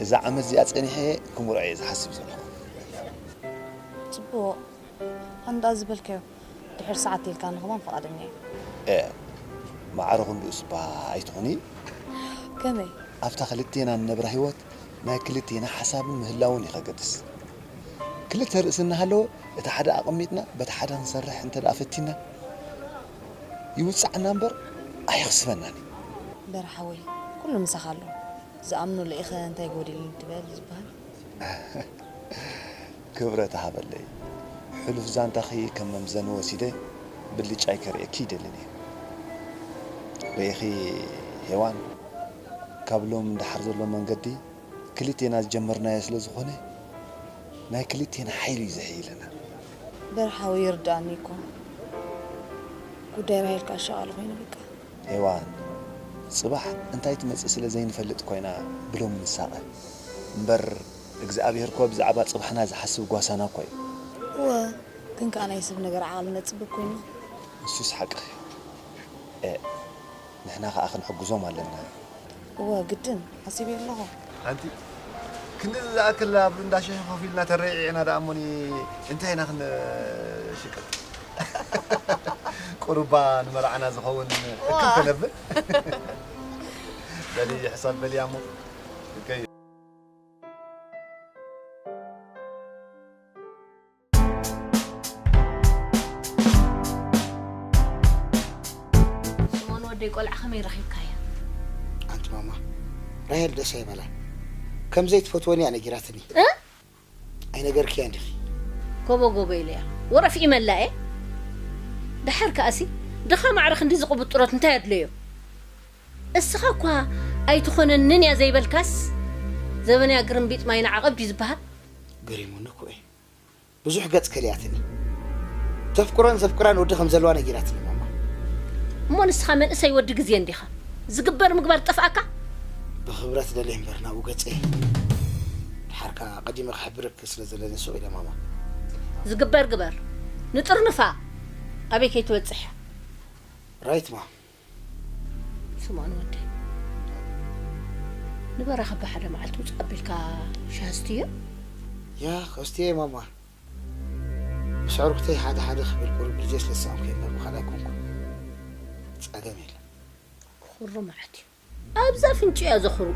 እዛ ዓመት እዚኣ ጸኒሐ ክምርዖ እየ ዝሓስብ ዘለኹ። ጽቡቕ። ኣንዳ ዝበልካዮ ድሕሪ ሰዓት ኢልካ ንኽማን ፍቓደኛ እየ። እ፣ ማዕረ ክንድኡስ እባ ኣይትኹኒ። ከመይ? ኣብታ ክልቴና ንነብራ ህይወት ናይ ክልቴና ሓሳብን ምህላውን እዩ ከገድስ። ክልተ ርእሲ እናሃለወ እቲ ሓደ ኣቐሚጥና በቲ ሓደ ክንሰርሕ እንተ ደኣ ፈቲና ይውጻዕና እምበር ኣየኽስበናን እዩ። በርሓወይ፣ ኩሉ ምሳኻ ኣሎ። ዝኣምኑ ልኢኸ እንታይ ጎዲልኒ ትበል ዝበሃል። ክብረት ሃበለይ። ሕሉፍ ዛንታኺ ከም መምዘኒ ወሲደ ብልጫይ ከርእየኪ ይደልን እየ። ርኢኺ ሄዋን፣ ካብ ሎም ንደሓር ዘሎ መንገዲ ክልቴና ዝጀመርናዮ ስለ ዝኾነ ናይ ክልቴና ሓይሊ እዩ ዘሕይለና። በርሓዊ ይርዳእኒ እኮ ጉዳይ ራሄል ከኣ ሸቓሊ ኮይኑ በቃ። ሄዋን፣ ጽባሕ እንታይ ትመጽእ ስለ ዘይንፈልጥ ኮይና ብሎም ንሳቐ። እምበር እግዚኣብሔር እኮ ብዛዕባ ጽባሕና ዝሓስብ ጓሳና እኮ እዩ። እወ፣ ግን ከኣ ናይ ሰብ ነገር ዓቕሊ ነጽብብ ኮይኑ። ንሱስ ሓቅኺ። እ፣ ንሕና ከኣ ክንሕግዞም ኣለና። እወ፣ ግድን ሓሲበ ኣለኹ። ሓንቲ ክንድዚ ዝኣክል ኣብ እንዳ ሻሂ ኮፍ ኢልና ተረዒዕና ደኣ እሞኒ እንታይ ኢና ክንሽቅጥ? ቁሩባ ንመርዓና ዝኸውን ክም ተነብል በሊ ሕሳብ በሊ ኣሞ። ስሞን ወደይ ቆልዓ ከመይ ረኺብካያ? ኣንቲ ማማ ራሄል ደስ ኣይበላ። ከም ዘይትፈትወኒ እያ ነጊራትኒ። እ? ኣይነገርክያን ዲኺ? ጎቦ ጎቦ ኢለያ። ወረፍ ይመላኤ። ደሓር ከኣሲ ድኻ ማዕረ ክንዲ ዝቕብጥሮት እንታይ ኣድለዮ? እስኻ እኳ ኣይትኾነንን እያ ዘይበልካስ ዘበንያ ግርምቢጥ ማይና ዓቐብ ድዩ ዝበሃል? ገሪሙኒ እኮ እዩ። ብዙሕ ገጽ ከሊኣትኒ። ተፍቅሮን ዘፍቅራን ወዲ ከም ዘለዋ ነጊራትኒ ማማ። እሞ ንስኻ መንእሰይ ወዲ ግዜ እንዲኻ። ዝግበር ምግባር ጠፍኣካ? ብኽብረት ደልየ እምበር ናብኡ ገጸይ። ድሓርካ ቀዲመ ክሕብረኪ ስለ ዘለኒ ሱቕ ኢለ ማማ። ዝግበር ግበር። ንጥርንፋ ኣበይ ከይትበጽሕ እያ። ራይት ማም። ስምዖን ወደይ፣ ንበረኻ ብሓደ መዓልቲ ውፅእ ኣቢልካ ሻሂ ኣስትዮ? ያ ከስትዮ እየ ማማ። ምስ ኣዕሩኽተይ ሓደ ሓደ ክብል ቁሩብ ግዜ ስለ ዝሰኣንኩ እየ እምበር ብኻልእ ኣይኮንኩን። ጸገም የለን። ኩሩ መዓት እዩ። ኣብዛ ኣፍንጭኡ እያ ዘኹሩ።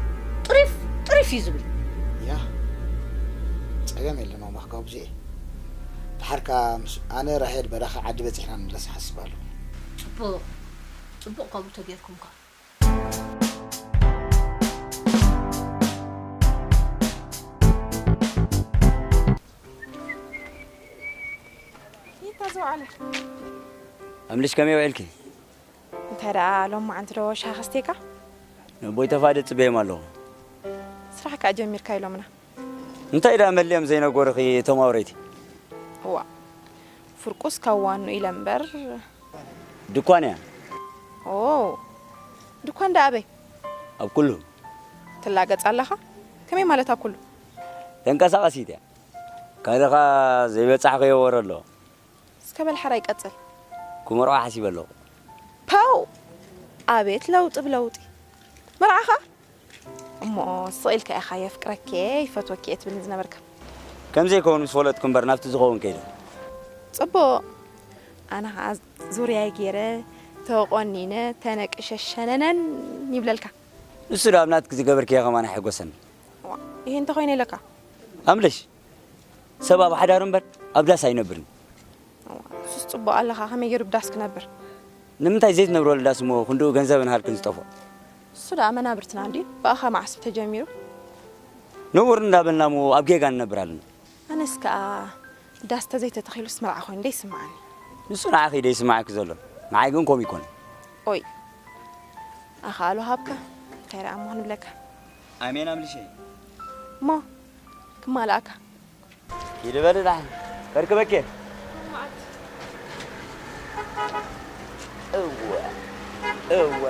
ጥሪፍ ጥሪፍ እዩ ዝብል። ያ ጸገም የለን ማማ ክጋብዞ እየ። ድሓርካ ምስ ኣነ ራሄል በረኻ ዓዲ በጺሕና ንምለስ እሓስብ ኣለኹ። ጽቡቕ ጽቡቕ ከምኡ ተጌርኩም ከኣ። ኣምልሽ ከመይ ውዒልኪ? እንታይ ደኣ ሎማዓንቲ ዶ ሻሂ ከስትየካ? ነቦይ ተፋደ ጽበዮም ኣለኹ። ስራሕ ከኣ ጀሚርካ ኢሎምና። እንታይ ደኣ መሊኦም ዘይነገሩኺ እቶም ኣውረይቲ? እዋ ፍርቁስ ካብ ዋኑ ኢለ እምበር። ድኳን እያ። ኦ ድኳን ደኣ ኣበይ? ኣብ ኩሉ። ትላገጽ ኣለኻ? ከመይ ማለት ኣብ ኩሉ? ተንቀሳቐሲት እያ። ካልኻ ዘይበጻሕኽዮ ወረ ኣሎ። እስከ በል ሓራይ ቀጽል። ክመርዖ ሓሲበ ኣለኹ። ፓው! ኣቤት ለውጢ ብለውጢ። መርዓኻ? እሞ ስቕ ኢልካ ኢኻ የፍቅረኪ እየ ይፈትወኪ እየ ትብልኒ ዝነበርካ። ከም ዘይከውን ምስ ፈለጥኩ እምበር ናብቲ ዝኸውን ከይደ። ጽቡቕ። ኣነ ኸዓ ዙርያይ ገይረ ተቖኒነ ተነቂሸ ሸነነን ይብለልካ። ንሱ ደኣ ኣብ ናትኪ ዝገበርክዮ ከማን ኣይሕጎሰኒ። እዋ፣ ይሄ እንተኾይነ ኢለካ። ኣምልሽ። ሰብ ኣብ ሓዳሩ እምበር ኣብ ዳስ ኣይነብርን። እሱስ ጽቡቕ ኣለኻ፣ ከመይ ገይሩ ብዳስ ክነብር? ንምንታይ ዘይትነብረሉ ዳስ እሞ ክንድኡ ገንዘብን ሃልክን ዝጠፍኦ? እሱ ደኣ መናብርትና እንድዩ፣ ብኣኻ መዓስ ተጀሚሩ? ንቡር እንዳበልና እሞ ኣብ ጌጋ ንነብር ኣለና። ኣነስ ከኣ ዳስ ተዘይተተኺሉስ መርዓ ኮይኑ ዶ ይስምዓኒ? ንሱ ንዓኺ ዶ ይስምዓኪ ዘሎ? ንዓይ ግን ከምኡ ይኮነ። ኦይ ኣኻእሎ ሃብካ እንታይ ደኣ እሞ ክንብለካ? ኣሜን ኣምልሸይ። እሞ ክማልኣካ። ኪዲ በሊ ደሓን ከርክበኪ። እየ። እወ እወ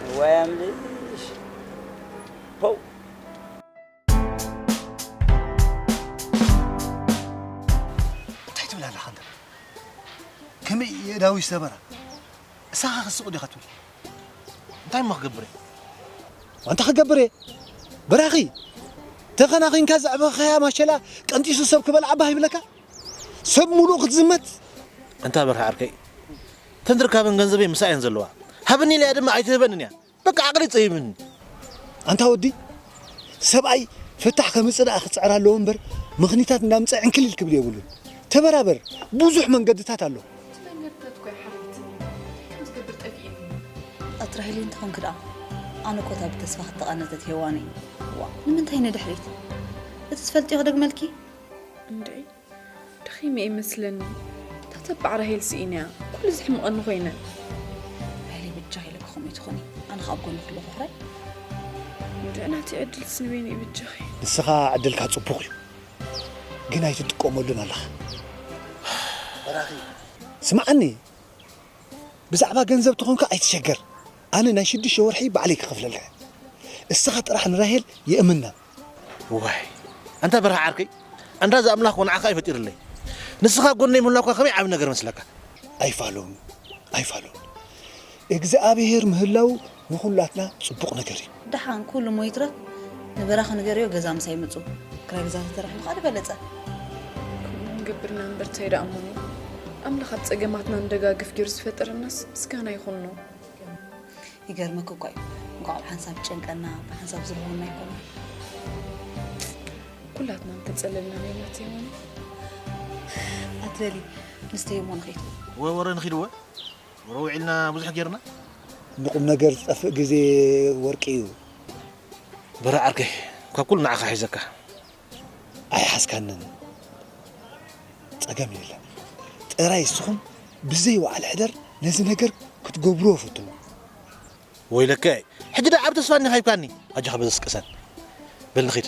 እወ ኣምልሽ። ፖው። እንታይ ትብል ኣለኻ እንተ? ከመይ የእዳዊ ሰበራ? እሳኻ ክስቑ ዲኻ ትብል? እንታይ እሞ ክገብር እየ? ዋንታ ክገብር እየ? በራኺ! ተኸናኺንካ ዘዕበኽያ ማሸላ ቀንጢሱ ሰብ ክበልዓ ባህ ይብለካ? ሰብ ሙሉእ ክትዝመት? እንታ በርሃ ዓርከይ፣ ተንትርካበን ገንዘበይ ምሳይ እየን ዘለዋ። ሃብኒ ኢለያ ድማ ኣይትህበንን እያ። በቃ ዓቕሊ ጸይብኒ። ኣንታ ወዲ፣ ሰብኣይ ፍታሕ ከምጽእ ደኣ ክጽዕር ኣለዎ እምበር፣ ምኽኒታት እንዳምጽእ ዕንክሊል ክብል የብሉን። ተበራበር፣ ብዙሕ መንገድታት ኣሎ። ትመንገድታት እኮ ይሓርት። ከም ዝገብር ጠፊእኒ። ኣትራሂሊ እንተኾንክ ደኣ፣ ኣነ እኮ እታ ብተስፋ ክትተቐነተት ሄዋን እየ። ዋ፣ ንምንታይ ንድሕሪት? እቲ ትፈልጥዮ ክደግመልኪ? እንድዒ፣ ደኺመ ይመስለኒ። እታ ተባዕ ራሄል ስኢነያ፣ ኩሉ ዝሕምቐኒ ኮይነ። ራሄል ብጃኺ ኢለ ክኾኑ ትኾኒ። ኣነ ካብ ጎንኺ ኣለኹ ሕራይ። እንድዒ ናተይ ዕድል ስንበይኒ እዩ ብጃኺ። ንስኻ ዕድልካ ጽቡቕ እዩ፣ ግን ኣይትጥቀመሉን ኣለኻ። በራኺ። ስምዓኒ፣ ብዛዕባ ገንዘብ ተኾንካ ኣይትሸገር። ኣነ ናይ ሽዱሽተ ወርሒ ባዕለይ ክኸፍለልካ። እስኻ ጥራሕ ንራሄል የእምና። ዋይ፣ ኣንታ በርሃ ዓርከይ፣ ኣንታ እዚ ኣምላኽ እኮ ንዓኻ እዩ ፈጢርለይ። ንስኻ ጎነይ ምህላውካ ከመይ ዓቢ ነገር መስለካ? ኣይፋሉን፣ ኣይፋሉን። እግዚኣብሔር ምህላው ንኹላትና ጽቡቕ ነገር እዩ። ደሓን ኩሉ እሞ ይትረፍ፣ ንበራኺ ንገርዮ ገዛ ምሳይ ምጹ። ክራይ ገዛ ተተረኺቡ ከኣ ዝበለጸ። ከምኡ ክንገብር ኢና እምበር እንታይ ደኣ እሞኒ። ኣምላኽ ኣብ ጸገማትና ንደጋግፍ ገይሩ ዝፈጠረናስ ምስጋና ይኹኖ። ይገርመኪ እኳ እዩ። እንኳዕ ብሓንሳብ ዝጨንቀና፣ ብሓንሳብ ዝርህወና ኣይኮነን። ኩላትና እንተጸለልና ናይ ናተይ እሞኒ። ኣትበሊ፣ ንስተይ እሞ ንኺድ። ወ-፣ ወረ ንኺድ እወ። ወረ ውዒልና ብዙሕ ጌርና። ንቁም ነገር ዝጠፍእ ግዜ ወርቂ እዩ። በረ ዓርከይ፣ ካብ ኩሉ ንዓኻ ሒዘካ። ኣይሓዝካንን። ጸገም የለን። ጥራይ እስኹም ብዘይ ወዓል ሕደር ነዚ ነገር ክትገብርዎ ፈትኑ። ወይለከ፣ ሕጂ ደኣ ዓብ ተስፋ እኒኻ ሂብካኒ። ኣጆኻ በዘስ ቅሰን። በል ንኺድ።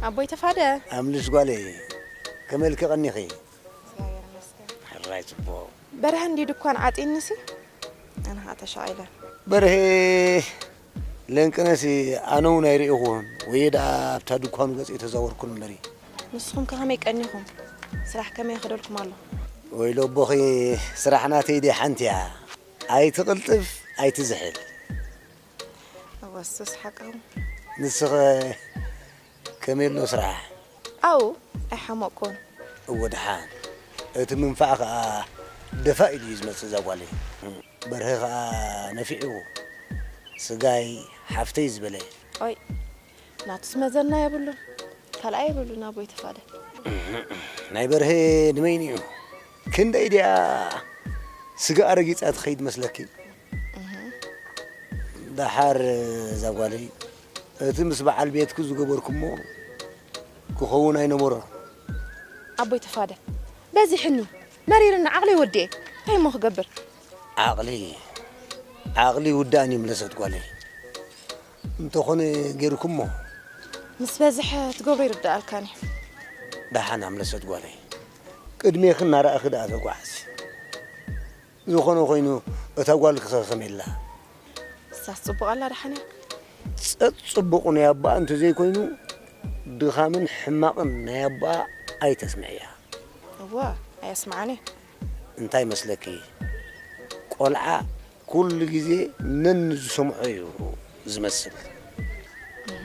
ኣቦይ ተፋደ። ኣምልሽ ጓለይ፣ ከመይ ኢልኪ ቀኒኺ? እግዚኣብሔር ይመስገን። ሕራይ ጽቡቕ። በርሀ እንዲ ድኳን ዓጢንሲ፣ ኣነ ኸዓ ተሻቒለ። በርሀ ለንቅነሲ ኣነ እውን ኣይርእኹን፣ ወይ ደኣ ኣብታ ድኳኑ ገጽ ኣይተዛወርኩን እምበሪ። ንስኹም ከ ከመይ ቀኒኹም? ስራሕ ከመይ ይኸደልኩም ኣሎ? ወይሎ ኣቦኺ፣ ስራሕ ናተይ ድያ ሓንቲ እያ። ኣይትቕልጥፍ፣ ኣይትዝሕል። እወ፣ እሱስ ሓቅኹም። ንስኸ ከመይ ኣሎ ስራሕ? ኣው፣ ኣይሓመቕኩን። እወ፣ ደሓን። እቲ ምንፋዕ ኸኣ ደፋእ ኢሉ እዩ ዝመጽእ እዛ ጓለይ። በርሀ ኸኣ ነፊዕዎ። ስጋይ ሓፍተይ ዝበለ። ኦይ፣ ናቱስ መዘና የብሉን። ካልኣይ የብሉን ኣቦይ ተፋደ። ናይ በርሀ ንመይኑ እዩ? ክንደይ ድያ ስጋኣ ረጊጻ ትኸይድ መስለኪ? እህ። ደሓር እዛ ጓለይ፣ እቲ ምስ በዓል ቤትኪ ዝገበርኩሞ ክኸውን ኣይነበሮን። ኣቦይ ተፋደ፣ በዚሕኒ፣ መሪርኒ፣ ዓቕለይ ወዲኤ። እንታይ እሞ ክገብር? ዓቕሊ፣ ዓቕሊ ይውዳእን እዩ ምለሰት ጓለይ። እንተኾነ ጌርኩሞ። ምስ በዝሐ ትገብሮ ይርድኣልካን እዩ። ደሓን ኣምለሰት ጓለይ። ቅድሜኺ እናረኣኺ ደኣ ተጓዓዚ። ዝኾነ ኾይኑ እታ ጓልኪ ኸ ከመይ ኣላ? እሳስ ጽቡቕ ኣላ ደሓን እያ። ጸጥ ጽቡቕ ናይ ኣቦኣ እንተዘይኮይኑ ድኻምን ሕማቕን ናይ ኣቦኣ ኣይተስምዕያ። እወ፣ ኣየስምዓን እየ። እንታይ መስለኪ? ቆልዓ ኩሉ ግዜ ነን ዝሰምዖ እዩ ዝመስል። እህ።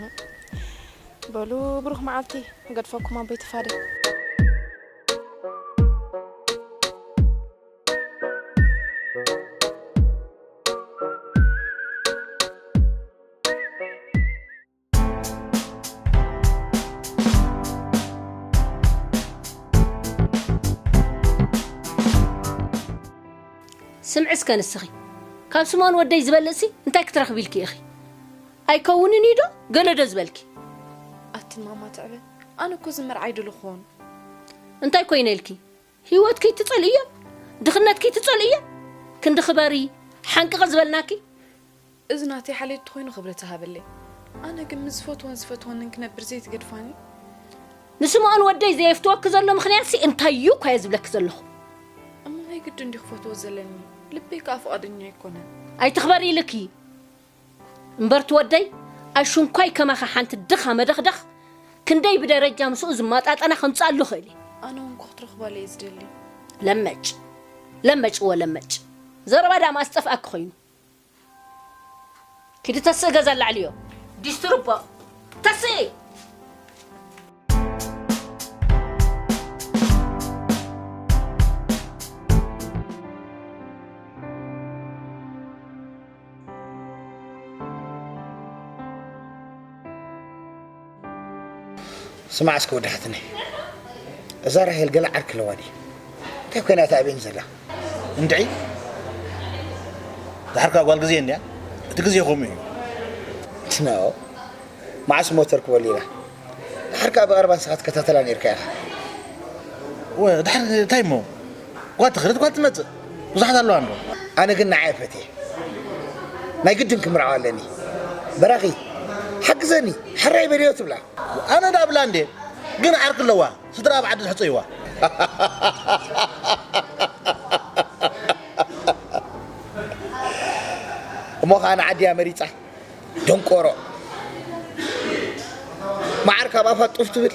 በሉ፣ ብሩኽ መዓልቲ፣ ገድፈኩም ኣቦይ ተፋደ። ስምዒ እስከ ንስኺ፣ ካብ ስምኦን ወደይ ዝበልጽሲ እንታይ ክትረኽቢ ኢልኪ ኢኺ? ኣይከውንን እዩ ዶ? ገለ ዶ ዝበልኪ? ኣትን ማማ ትዕበ፣ ኣነ እኮ ዝመርዓ ኣይደለኹን። እንታይ ኮይነ ኢልኪ? ህይወትኪ ትጸልእዮ? ድኽነትኪ ትጸልእዮ? ክንዲ ክበሪ ሓንቅቐ ዝበልናኪ? እዚ ናተይ ሓልዮት ተኾይኑ ክብረት ሃበለይ። ኣነ ግን ምስ ዝፈትዎን ዝፈትወንን ክነብር ዘይትገድፋኒ? ንስምኦን ወደይ ዘየፍትወኪ ዘሎ ምኽንያትሲ እንታይ እዩ እኳ እየ ዝብለኪ ዘለኹ። እሞ ናይ ግድን ድዩ ክፈትዎ ዘለኒ? ልበይ ከኣ ፍቓደኛ ኣይኮነን። ኣይትኽበሪ ኢልኪ። እምበር ትወደይ ኣሽንኳይ ከማኻ ሓንቲ ድኻ መደኽደኽ ክንደይ ብደረጃ ምስኡ ዝመጣጠና ከምጽኣሉ እኽእል እየ። ኣነ እውን እኮ ክትረኽባለይ እየ ዝደሊ። ለመጭ ለመጭ ወለመጭ። ዘረባ ዳኣ ማስጠፍኣኪ ኮይኑ። ኪዲ ተስእ ገዛ ላዕልዮ። ዲስትርቦ ተስእ። ስማዕ እስከ ወዲ ሓትነይ፣ እዛ ራሄል ገለ ዓርኪ ኣለዋ ድዩ? እንታይ ኮይና እታ ኣበይን ዘላ? እንድዒ፣ ድሓር ከኣ ጓል ግዜ እንድያ፣ እቲ ግዜ ከምኡ እዩ። ኖ፣ መዓስ ሞተር ክበሉ ኢላ? ድሓር ከኣ ብቐረባ ንስኻ ትከታተላ ነይርካ ኢኻ። ወ-፣ ድሓር እንታይ እሞ? ጓል ትኽደት፣ ጓል ትመጽእ። ብዙሓት ኣለዋ እንዶ። ኣነ ግን ንዓይ ፈትየ። ናይ ግድን ክምርዓዋ ኣለኒ። በራኺ፣ ሓግዘኒ፣ ሕራይ በልዮ ትብላ። ኣነ ዳ ብላ እንዴ? ግን ዓርኪ ኣለዋ። ስድራ ኣብ ዓዲ ዝሕጸይዋ። እሞ ኸኣ ንዓዲ እያ መሪጻ። ደንቆሮ። መዓር ካብ ኣፋ ጡፍ ትብል።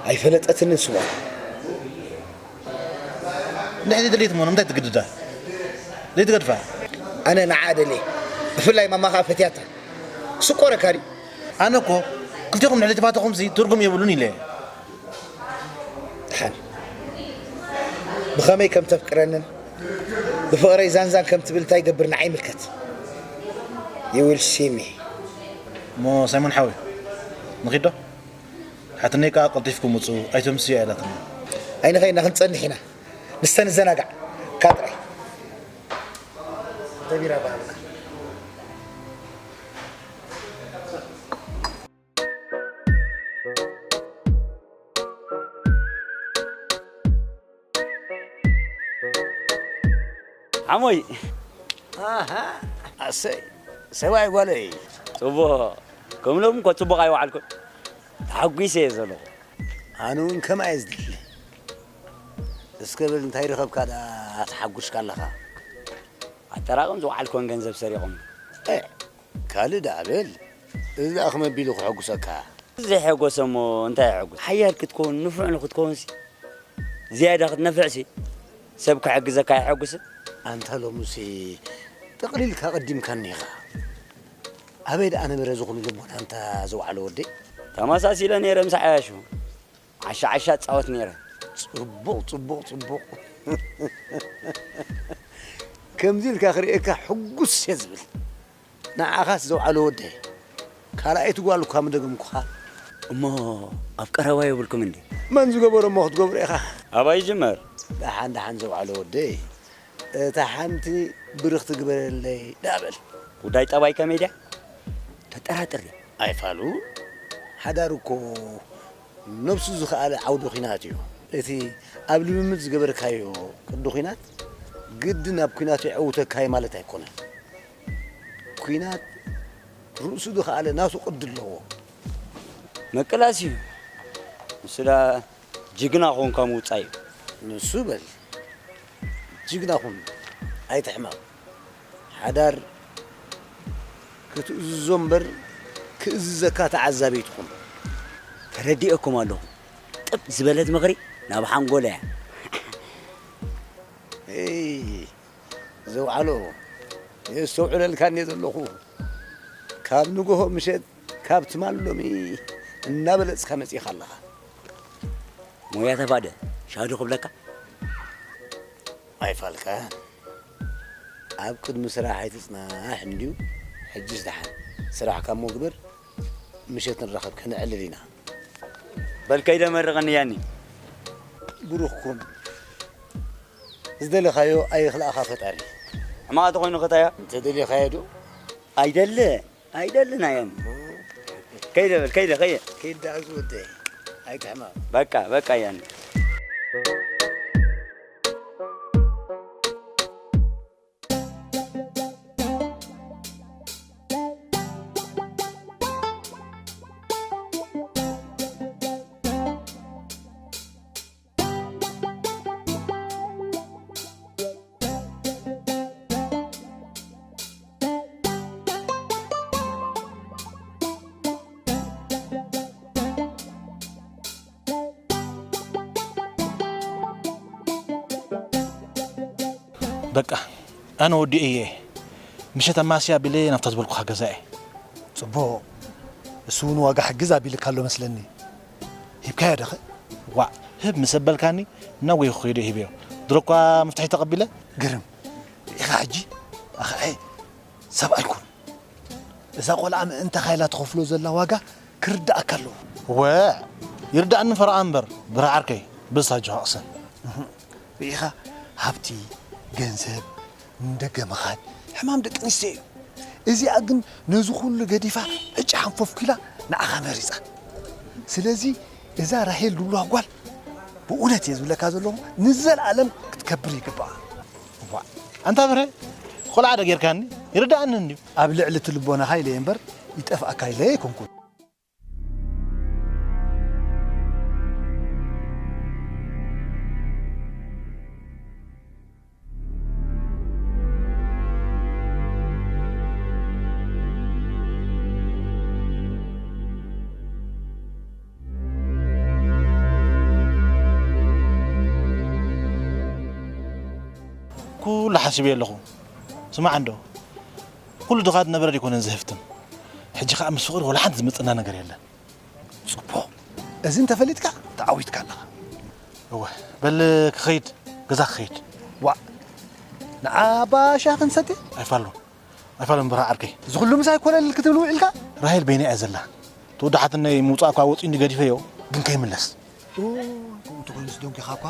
ኣይፈለጠትንን ስምኦን። እንድሕር ዘይደለየት እሞ ንምንታይ ትግድዳ? ዘይትገድፋ? ኣነ ንዓ ደልየ። ብፍላይ ማማ ኸኣ ፈትያታ። ስቆረካ ድዩ? ኣነ እኮ ክልቴኹም እንድሕር ዘይተፋተኹምሲ ትርጉም የብሉን ኢለ። ደሓን። ብኸመይ ከም ተፍቅረንን ብፍቕረይ ዛንዛን ከም ትብል እንታይ ይገብር ንዓይ ይምልከት። You will see me። እሞ ሳይሞን ሓወይ፣ ንኺድ ዶ? ሓትነይ ከኣ ቀልጢፍኩም ውጹ፣ ኣይተምስዩ ኢላትና። ኣይንኸይድና ክንጸንሕ ኢና። ንስተ ንዘናጋዕ። እካ ጥራይ። ደቢራ ባህልና። ዓሞይ። ኣሃ፣ ኣሰይ፣ ሰብኣይ ጓለይ። ጽቡቕ። ከም ሎም እኮ ጽቡቕ ኣይወዓልኩን። ተሓጒሰ እየ ዘለኹ። ኣነ እውን ከምኣ እየ ዝደሊ። እስከ በል እንታይ ረኸብካ ደኣ ተሓጒስካ ኣለኻ? ኣጠራቕም ዝወዓልኩወን ገንዘብ ሰሪቖም። እ፣ ካልእ ደኣ በል። እዚ ደኣ ከመይ ኣቢሉ ክሕጉሰካ? ዘይሐጎሰ እሞ እንታይ የሐጉስ? ሓያል ክትከውን፣ ንፉዕ ንኽትከውንሲ፣ ዝያዳ ክትነፍዕሲ፣ ሰብ ክሕግዘካ ኣየሐጉስን? ኣንታ ሎምሲ ጠቕሊልካ ቀዲምካኒ ኢኻ። ኣበይ ደኣ ነበረ እዚ ኩሉ ልቦና ኣንታ ዘውዓሎ ወደይ? ተመሳሲለ ነይረ ምስ ዓያሹ። ዓሻ ዓሻ እጻወት ነይረ። ጽቡቕ፣ ጽቡቕ፣ ጽቡቕ። ከምዚ ኢልካ ክርእየካ ሕጉስ እየ ዝብል። ንዓኻስ ዘውዓሎ ወደይ፣ ካልኣይቲ ጓል እኳ ምደገምኩኻ። እሞ ኣብ ቀረባ የብልኩም እንዴ? መን ዝገበሮ እሞ ክትገብሮ ኢኻ? ኣባይ ይጅመር? ደሓን ደሓን ዘውዓሎ ወደይ፣ እታ ሓንቲ ብርኽቲ ግበረለይ ደኣ በል። ጉዳይ ጠባይ ከመይ ድያ? ተጠራጥር ድያ? ኣይፋሉ፣ ሓዳር እኮ ነብሱ ዝኸኣለ ዓውዲ ኲናት እዩ። እቲ ኣብ ልምምድ ዝገበርካዮ ቅዲ ኲናት ግድን ኣብ ኲናቱ የዕውተካ እዩ ማለት ኣይኮነን። ኲናት ርእሱ ዝኸኣለ ናቱ ቅዲ ኣለዎ። ምቅላስ እዩ። ንሱ ደኣ ጅግና ኾንካ ምውጻእ እዩ። ንሱ በል ጅግና ኹን ኣይትሕመቕ። ሓዳር ክትእዝዞ እምበር ክእዝዘካ ተዓዛቢ ኣይትኹን። ተረዲኤኩም ኣለኹ። ጥብ ዝበለት ምኽሪ ናብ ሓንጎል እያ። ኤይ፣ ዘውዓሎ፣ የስተውዕለልካ እንድየ ዘለኹ። ካብ ንግሆ ምሸት፣ ካብ ትማል ሎሚ እናበለጽካ መጺኻ ኣለኻ። ሞያ ተፋደ፣ ሻዱ ክብለካ? ኣይፋልካን። ኣብ ቅድሚ ስራሕ ኣይትጽናሕ እንድዩ። ሕጅስ ደሓን ስራሕካ እሞ ግበር፣ ምሸት ንራኸብ፣ ከነዕልል ኢና። በል ከይደ መርቐኒ ያኒ። ብሩኽ ኩን። ዝደለኻዮ ኣይኽልኣኻ ፈጣሪ። ሕማቕ ተኾይኑ ኸታያ? እንተ ደሊኻዮ ዶ? ኣይደለ፣ ኣይደልን ኣየን። ከይደ በል፣ ከይደ፣ ከይደ። ኪድ ደኣ ዝወደ ኣይትሕመቕ። በቃ በቃ ያኒ በቃ ኣነ ወዲኤ እየ። ምሸት ኣማስያ ኣቢለ ናብታ ዝበልኩኻ ገዛ እየ። ጽቡቕ። እሱ እውን ዋጋ ሕግዝ ኣቢልካ ኣሎ መስለኒ። ሂብካዮ ደኸ? ዋእ፣ ህብ ምስ ኣበልካኒ እናብ ጎይኹ ከይደ ሂበዮ። ድሮ እኳ መፍትሒ ተቐቢለ። ግርም። ርኢኻ ሕጂ? ኣኸዐ ሰብኣይ ኩን። እዛ ቆልዓ ምእንታኻ ኢላ ትኸፍሎ ዘላ ዋጋ ክርድኣካ ኣለዎ። ወዕ፣ ይርዳእኒ ፈረቓ እምበር ብራ ዓርከይ፣ በዛ ኣጆኻ ቅሰን። ርኢኻ፣ ሃብቲ፣ ገንዘብ፣ ንደገ ምኻድ ሕማም ደቂ ኣንስትዮ እዩ። እዚኣ ግን ነዚ ኩሉ ገዲፋ ዕጫ ሓንፈፍኩ ኢላ ንዓኻ መሪጻ። ስለዚ እዛ ራሄል ዝብልዋ ጓል ብእውነት እየ ዝብለካ ዘለኹ ንዘለኣለም ክትከብር ይግባኣ። ዋእ፣ ኣንታ ብረ ቆልዓ ዶ ጌርካኒ? ይርድኣኒ እንድዩ። ኣብ ልዕሊ እቲ ልቦናኻ ኢለ እየ እምበር ይጠፍኣካ ኢለ ኣይኮንኩን። ኩሉ ሓሲበዮ ኣለኹ። ስማዕ እንዶ፣ ኩሉ ድኻ ዝነበረ ኣይኮነን ዘህፍትም። ሕጂ ኸኣ ምስ ፍቕሪ ወላ ሓንቲ ዝመጽና ነገር የለን። ጽቡቕ። እዚ እንተፈሊጥካ ተዓዊትካ ኣለኻ። እወ፣ በል ክኸይድ፣ ገዛ ክኸይድ። ዋእ፣ ንዓ ባሻ ክንሰቲ? ኣይፋሉን፣ ኣይፋሉን ብራ ዓርከይ። እዚ ኩሉ ምሳይ ኮለል ክትብል ውዒልካ? ራሄል በይና እያ ዘላ። ተወዳሓትነይ ምውጻእ እኳ ወጺኡ እንዲ ገዲፈዮ፣ ግን ከይምለስ። ኦ፣ ከምኡ እንተኾይኑስ ደንኪኻ እኳ።